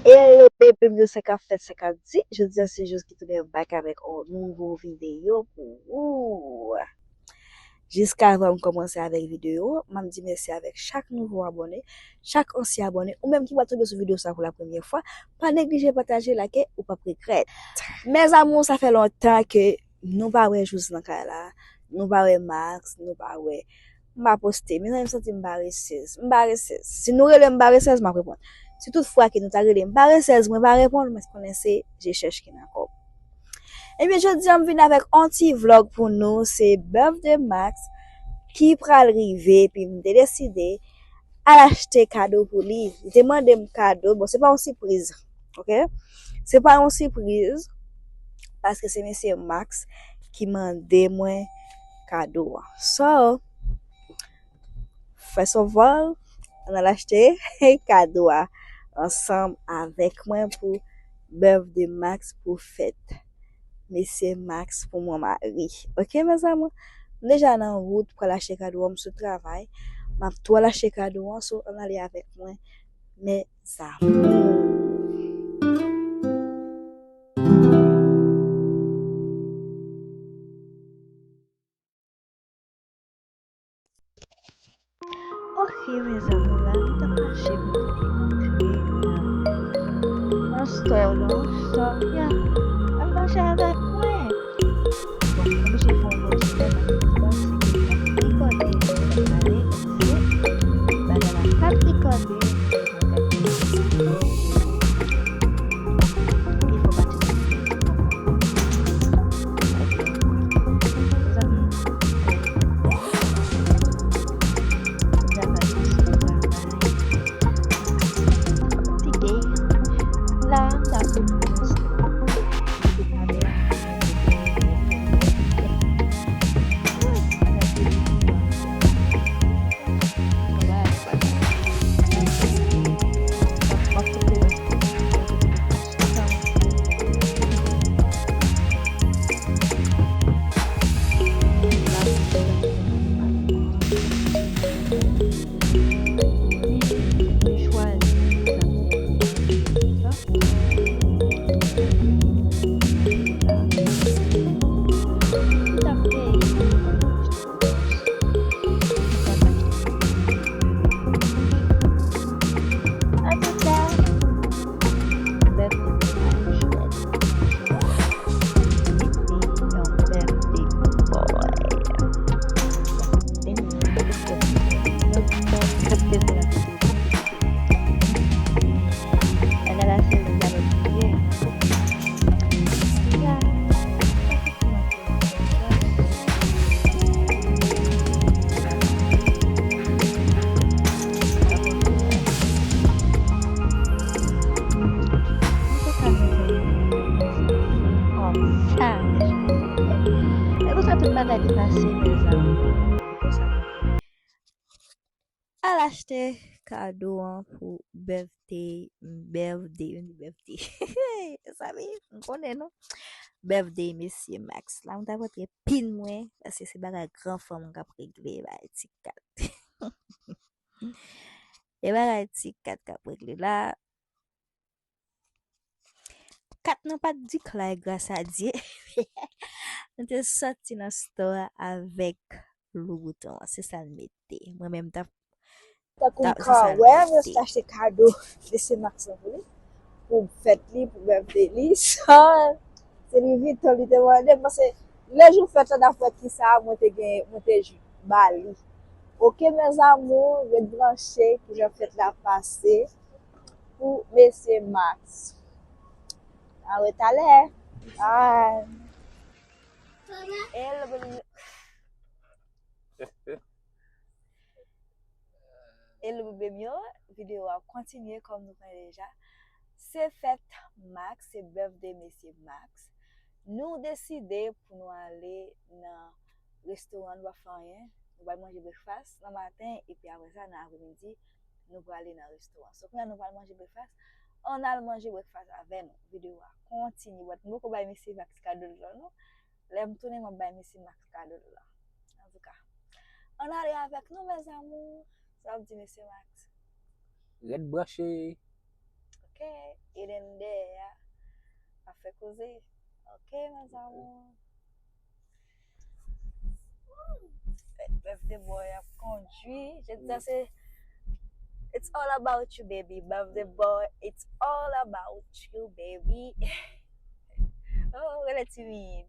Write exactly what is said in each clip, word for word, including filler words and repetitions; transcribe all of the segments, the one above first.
Hello baby m yo, sa k ap fèt, sa k ap di? Jodi a se Jous ki tounen back avèk yon nouvo videyo pou ou. Jiska avan m kòmanse avèk videyo, m ap di mèsi avèk chak nouvo abòne, chak ansyen abòne, ou menm ki pral tonbe sou videyo sa pou la premyè fwa, pa neglije pataje, like, ou p ap regrèt. Mes amours, sa fè lontan ke nou pa wè Jous nan kay la, nou pa wè Max, nou pa wè, m pa poste. Mezanmi, m santi m paresez. M paresez. Si nou rele m paresez, m ap reponn. Si toutfwa ke nou ta rele m paresez, mwen pa reponn, mwen konnen se je chèch ki nan kòb. Ebyen, jodi a m vin avèk yon ti vlog pou nou. Se birthday Max ki pral rive, epi m te deside al achte kado pou li. Li te mande m kado. Bon, se pa yon sipriz, oke? Se pa yon sipriz, paske se mesye Max ki mande mwen kado a. So, first of all, ann al achte kado a ansanm avèk mwen pou birthday Max, pou fèt mesye Max pou mwen mari. Oke, mes amours? M deja nan wout pral achte kado a, m sou travay. M ap tou al achte kado a, so ann ale avèk mwen, mes amours. Ok, mes amours, la nou t ap mache pou nou antre nan yon store, non, store, ya. Al mache avèk mwen. Bon, m oblije fè yon pòz, m panse ke m ap rekòde, m ap pale, paske bagay la p ap rekòde. Al achte kado an pou birthday, birthday, yon birthday. Mezanmi, m konnen non. Birthday mesye Max. La, m ta pote pin mwen, paske se bagay gran fanm k ap regle, bagay ti kat. E bagay ti kat k ap regle la. Kat nou pa t declare, gras a Dye. Nou te sòti nan store a avèk Louis Vuitton an. Se sa l mete. Mwen menm, m t ap, tankou m ka wè, mwen te achte kado mesye Max lan pou li, pou fèt li, pou birthday li. Sa, se Louis Vuitton li te mande, m panse lè jou fèt la, n ap wè kisa mwen te gen, mwen te ba li. Ok, mes amours, ret branche, kijan fèt la pase pou mesye Max. A wè talè. Bye. Hello, baby. Hello, baby m yo. Videyo a kontinye kòm nou konnen deja. Se fèt Max, se birthday mesye Max. Nou deside pou nou ale nan restoran, nou pa fè anyen. Nou pral manje brekfas nan maten, epi apre sa, nan apremidi, nou prale nan restoran. So, kounye a nou pral manje brekfas. Ann al manje brekfas avè nou. Videyo a kontinye. But m poko bay mesye Max kado l lan non. Lè m tounen, m ap bay mesye Max kado l lan. Antouka, ann ale avèk nou, mes amours. Sa w ap di, mesye Max? Ret branche. Ok, Ok, Eden dèyè a ap fè koze. Ok, mes amours. Birthday boy ap kondui. Je dis, se, it's all about you, baby. Birthday boy, it's all about you, baby. Oh, rele timid.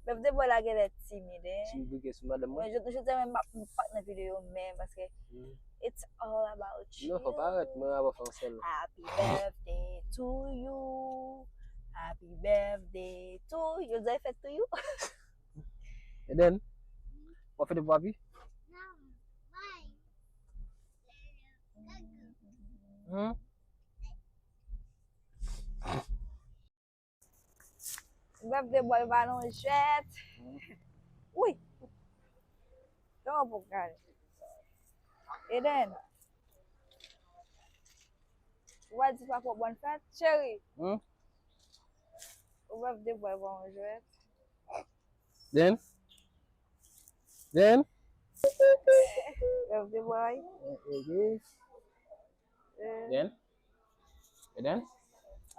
Birthday boy la genlè timid, hein. Timid bouke sou madanm mwen. Men je, je dis, mwen pa, m pa t nan videyo menm, paske it's all about you. Non, fò parèt, mwen avè w fè ansanm. Happy birthday to you. Happy birthday to you. Yo di fèt to you. Eden, w ap fete pou papi? Hmm? Birthday boy pa nan jwèt. Wi. Kòman pou gade? Eden. Ou pa di papa w bòn fèt, cheri? Hmm? Ou birthday boy pa nan jwèt. Den? Den? Birthday boy. Eh, eh, eh. Eh. Den? Eden?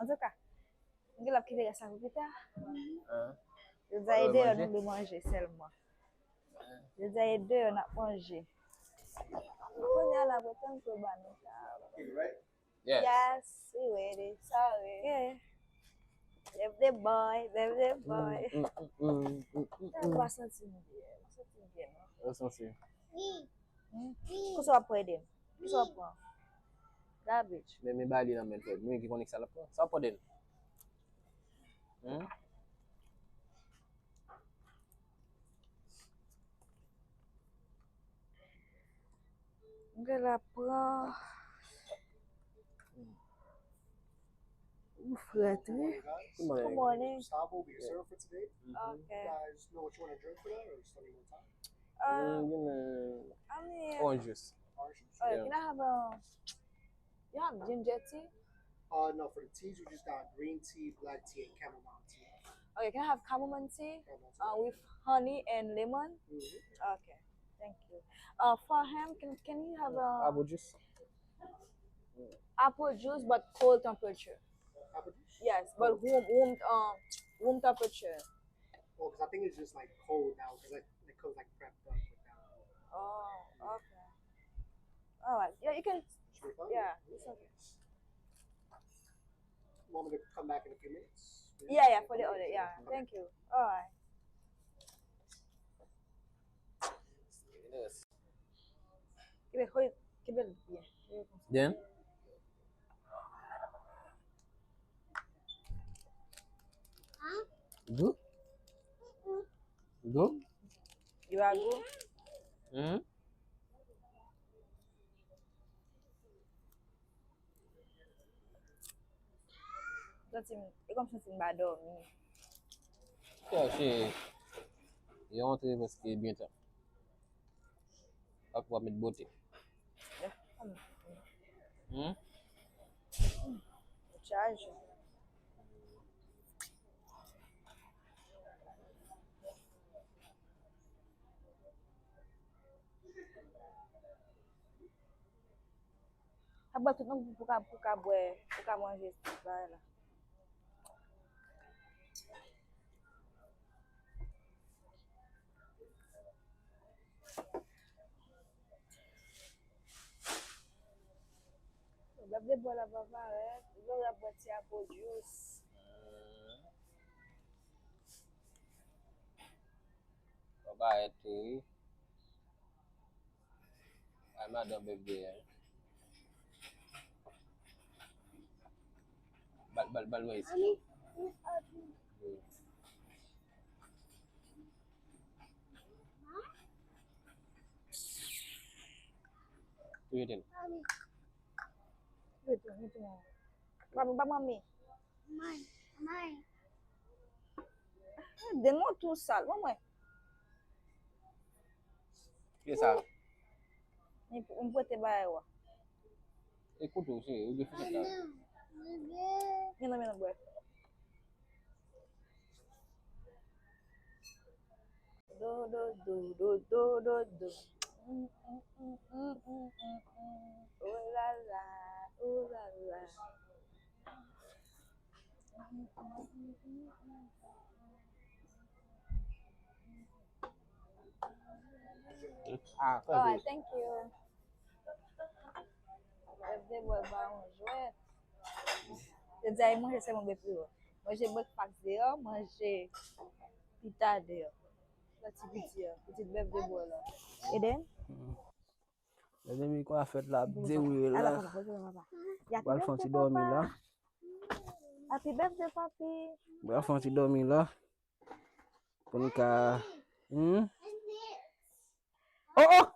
Antouka, m gen lòt ki te rès la pou pita. Ah. Yo di a e deyò nou dwe manje sèlman. Yo di a e deyò n ap manje. Kounye a n ap tann pou yo ba nou sa. Yes. Yes, we ready. Sorry. Yeah. Birthday boy, birthday boy. Mm, mm, mm, mm, mm, mm, mm. Mwen pa santi m byen. Mwen santi m byen, non. Ou santi? Hmm? Kisa w ap pran, Eden? Kisa w ap pran? Garbage. Men, men ba li nan men l, frè. Mwen ki konnen ki sa l ap pran. Sa w ap pran, Eden? Hmm? M gen la pran. Ou frèt, wi. Good morning. Good morning. Gustavo will be your server for today. Okay. You guys know what you want to drink for that, or just any more time? Uh, Mm, you know, I mean, orange juice. Orange juice? Oh, yeah. Can I have a, you have ginger tea? Uh, no, for the teas, we just got green tea, black tea, and chamomile tea. Okay, can I have chamomile tea? Chamomile tea. Uh, with honey and lemon? Mm-hmm. Okay, thank you. Uh, for him, can, can you have a apple juice? Apple juice, but cold temperature. Apple juice? Yes, but room, room, um, room temperature. Oh, 'cause I think it's just, like, cold now, 'cause it, it comes, like, prepped up with that. Oh, okay. All right. Yeah, you can. Should be fine? Yeah, it's okay. Want me to come back in a few minutes? Yeah, yeah, for the order. Yeah, okay. Thank you. All right. Yes. Kenbe, hold, kenbe l byen. Kenbe l konsa. Then? Gou? Gou? You are good? Hmm? Santi m, e kòm santi m pa dòmi. Chèche. Yo antre prèske byen tan. Ap w ap met bote. Hmm? Chaje. Ap bwè tout non pou ka, pou ka bwè, pou ka manje bagay la. Gade bwè la pa parèt. Yo ap bwè ti apple juice. Pa parèt tou, wi. Ay, madan bebe a. Bal, bal, bal, wè isi. Touye tèt. Touye tèt, touye tèt. Pa, pa manmi. May, may. Den mwen tou sal, ban mwen. Ki sa? M, m prete bagay ou a. E kouto, se, ou gen fouchèt la. Men non, men non, bwè. Do, do, do, do, do, do, do. Mm, mm, mm. Oh la la, oh la la. Ah, alright, thank you. Bèf de bò ba yon jwèt. Yo di ay manje sèlman bèf de bò. Manje breakfast deyò, manje pita deyò. Sòti piti a, pitit bèf de bò la. Eden? Mezanmi, kwa fèt la ap dewoule la. Pral fè yon ti dòmi la. Happy birthday, papi. Pral fè yon ti dòmi la. Pou nou ka. Hmm? Oh, oh!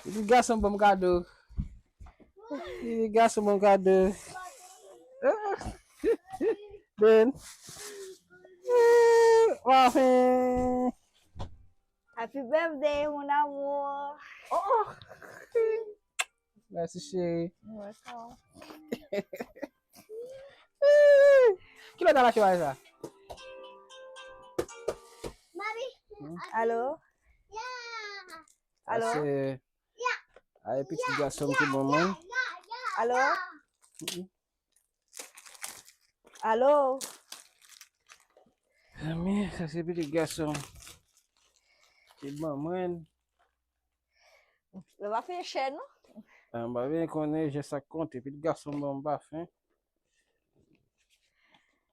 Li di gason ban m kado. Li di gason ban m kado. Ben. Wafin. Happy birthday, mon amour. Oh, oh. Mèsi, cheri. You're welcome. Ki lè w ta mache wè sa? Mami. Alo? Alo? Sa se a, e pitit gason m ki ban mwen. Alo? Alo? Zanmi, sa se pitit gason m ki ban mwen. Yo pa fen chè, non? Ah, m pa byen konnen, jès sa k konte. Pitit gason m ban m pafen.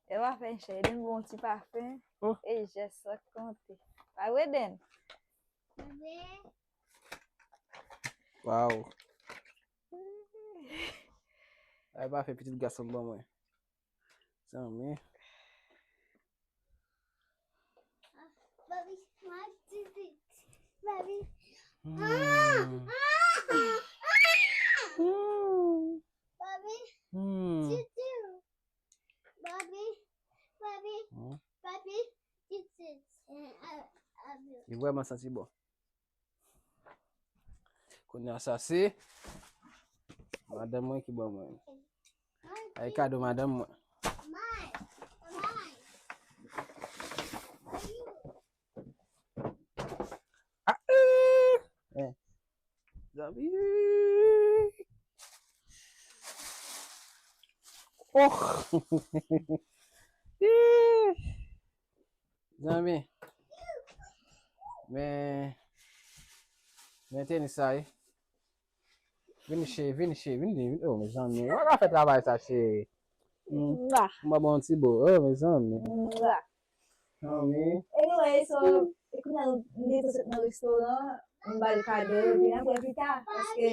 Yo pa fen chè, Eden bon ti pafen. Oh. E jès sa k konte. Pa vre, Eden? Wow. Ay, pafen pitit gason m ban mwen. Zanmi. Papi, mwen ti ti. Papi. Hmm. Hmm. Papi. Hmm. Ti ti. Papi. Papi. Hmm. Papi. Ti ti. Li vrèman santi bon. Kounye a sa se madanm mwen ki ban mwen. Ay kado madanm mwen. Ah, eh, eh. Zanmi. Oh. Ih. Zanmi. Men, men tenis sa, wi. Vini, cheri, vini, cheri, vini, vini. Oh, mezanmi. Ou pa fè travay sa, cheri. Hmm. Mwa. Mwen bon ti bo. Oh, mezanmi. Mwa. Zanmi. Anyway, so, e kounye a nou, nou te sot nan restoran. M ba l kado, epi n ap wè pita, paske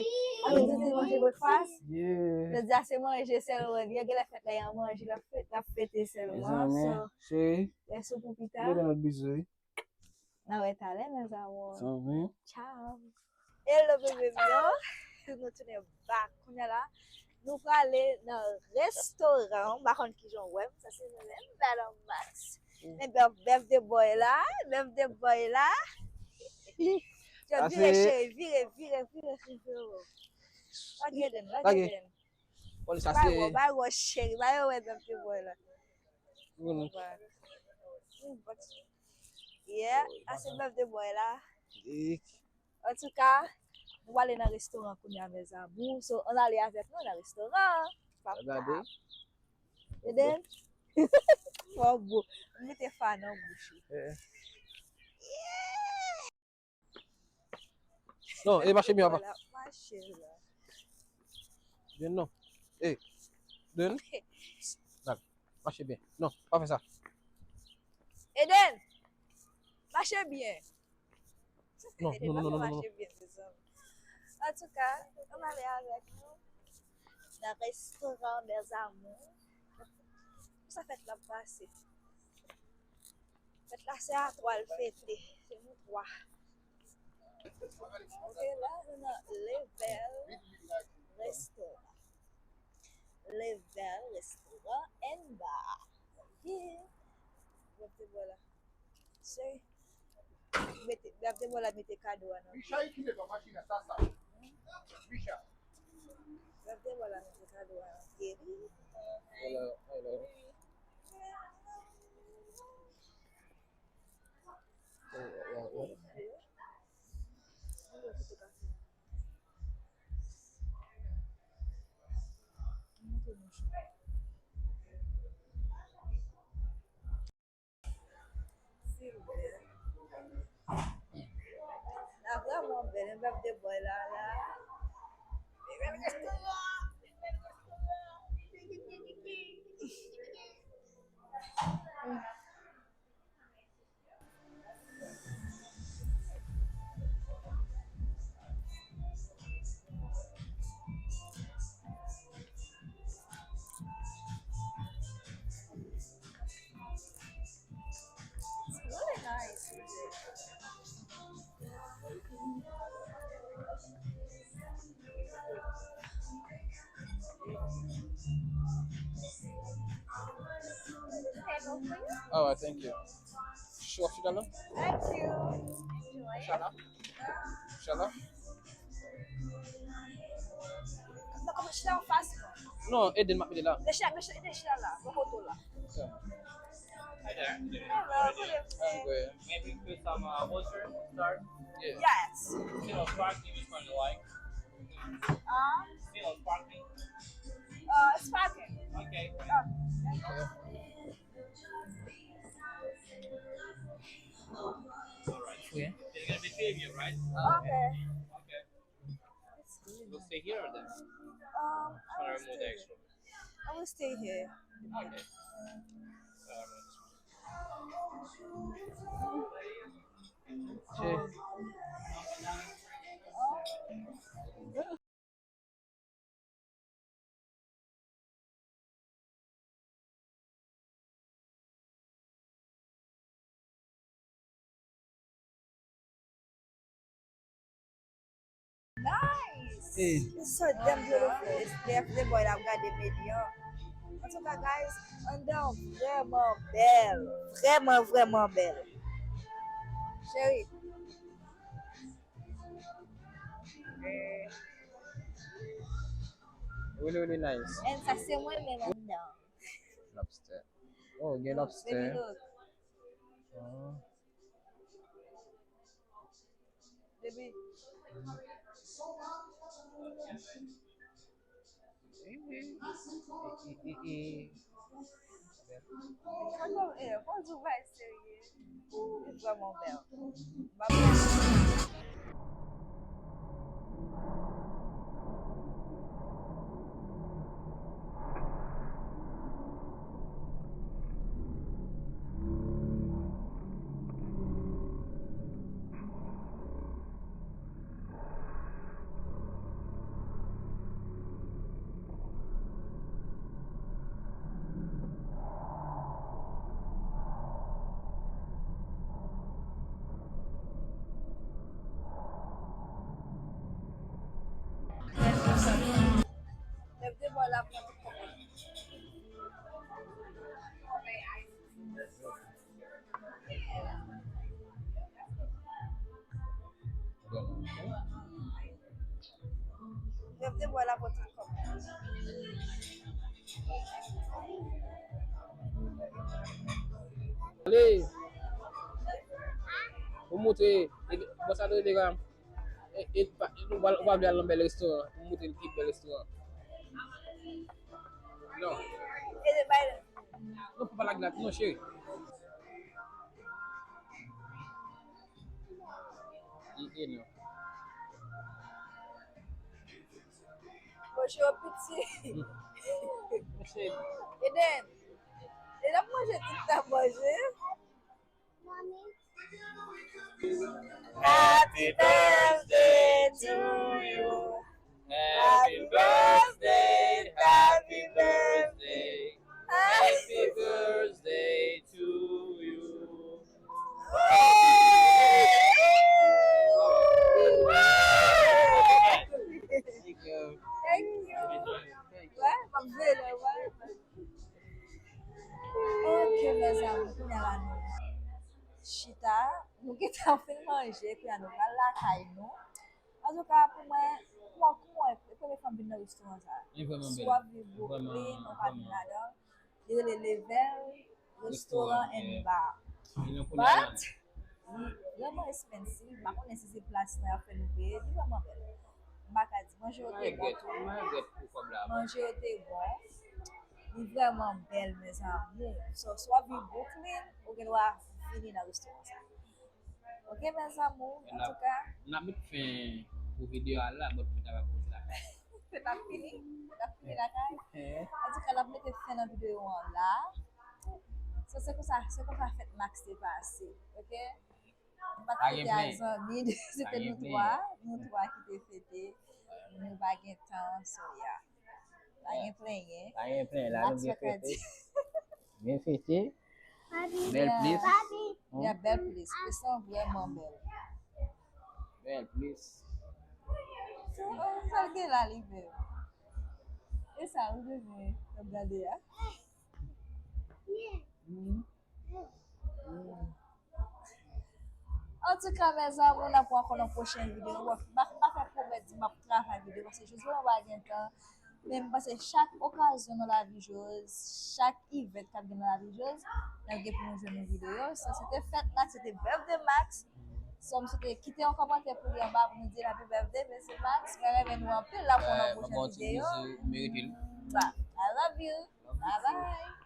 apre nou te manje breakfast, yeah, jodi a se manje sèlman, gen lè fèt la y ap manje, l ap fè-, l ap fete sèlman. Mezanmi, so, cheri, lè sou pou pita. Mete lòt bizou, wi. N a wè talè, mes amours. Sa vre? Ciao. Hello, bebe myon. Nou tounen back. Kounye a la, nou prale nan restoran. M pa konn kijan w wè m. Sa se mwen menm, Madan Max. Mm. Men bèf, bèf de bòy la, bèf de bòy la. Yo, vire, cheri, vire, vire, vire, cheri. Pa gen den, pa gen den. Bay wò, bay wò, cheri, bay wò, bèf de bòy la. Yeah, sa se bèf de bòy la. Antouka, nou prale nan restoran kounye a, mes amours. So, ann ale avèk nou nan restoran. Pa pita. Eden? Fò bo. M mete fa nan bouch ou. Non, e mache byen, papa. Mache la. Byen non. E, Eden. Dal, mache byen. Non, pa fè sa. Eden, mache byen. Non, non, non, non, non, non. Mache byen, mezanmi. Antouka, ann ale avèk nou nan restoran, mes amours. Sa fèt la pase. Fèt la se a twa l fete. Se nou twa. Ok, la nou nan Level Restaurant. Level Restaurant and Bar. Yeah. Bèf de bò la. Se mete, bèf de bò la mete kado a nan pye. Richard ki met an machin nan sa sa. Richard. Bèf de bò la mete kado a nan pye. Hello, hello. Alright, thank you. Show off dollar. Thank you. Inshallah. Inshallah. Non, kòman chita anfas mwen? Non, ede m ap mete la. Deja, deja, deja la, bò kote w la. Yeah. Hi there. Hello, good evening. I'm good. Maybe put some uh, water, start. Yeah. Yes. Still sparkling, which one you like? Uh, Still sparkling. Uh, sparkling. Okay. Oh, thank you. Alright. Yeah. There's gonna be three of you, right? Okay. Okay. We'll stay here or there? Um, I will stay here. I will stay here. Okay. Alright. Nice! It's so damn beautiful. It's lèf de bò la ap gade medi an. Antouka, guys, anndan an vrèman bèl. Vrèman, vrèman bèl. Cheri. Really, really nice. And sa se mwen menm anndan. Lobster. Oh, gen lobster. Baby, look. Ah. Baby. Eh, eh, eh, eh. Ankò, eh, pòz ou bay serye. Li vrèman bèl. Lève de bò la pou mwen. Lève de bò la pou tout kòb. Ale! Ou montre, bò sa dwe de ram. E, e, pa, nou pa, ou pa vle al nan bèl restoran pou montre l ki bèl restoran. Non. E de bay. Non, pa lage la, non, cheri. E, e, non. Bonjou, piti. Eden, e l ap manje tout tan manje. Happy birthday to you. Happy birthday, happy birthday, happy birthday to you. Thank you. Thank you. Wè, m ap veye, wè. Ok, mezanmi, kounye a la nou chita, nou gentan fin manje, kounye a nou pral lakay nou. Antouka, pou mwen, kouman, kouman, e premye fwa m vin nan restoran sa. Li vrèman bèl. Si w ap viv Brooklyn, ou pa vin ladan, li rele Level Restaurant and Bar. But, li vrèman expensive, m pa konnen si se plas lan y ap fè nou peye, li vrèman bèl. M pa ka di, manje yo te bon tou. Manje yo te bon. Li vrèman bèl, mes amours. So, si w ap viv Brooklyn, ou gen dwa vini nan restoran sa. Ok, mes amours, antouka. N ap met fen pou videyo a la, but fèt la pa kòmanse lakay. Fèt ap fini? Fèt ap fini lakay? Antouka, n ap mete fen nan videyo an la. So, se konsa, se konsa fèt Max te pase, ok? M pa t fete ak zanmi, se te nou twa, nou twa ki te fete. Nou pa gen tan, so, yeah. Pa gen plenyen. Pa gen plenyen, la nou byen fete. Byen fete. Bèl plis. Ya, bèl plis. Plis lan vrèman bèl. Bèl plis. Sa l gen la, li bèl. E sa, ou bezwen ap gade a? Antouka, mezanmi, n ap wè ankò nan pwochen videyo. Bon, m pa, m pa fè pwomèt di m ap travay videyo, paske jodi a m pa gen tan. Men m panse chak okazyon nan lavi Jozz, chak event k ap gen nan lavi Jozz, n ap gen pou nou jwenn yon videyo. So, se te fèt Max, se te birthday Max. So, m swete kite yon kòmantè pou li anba pou nou di l happy birthday, mesye Max. Mwen renmen nou anpil, n ap wè nan pwochen videyo. Ba, I love you. Bye bye.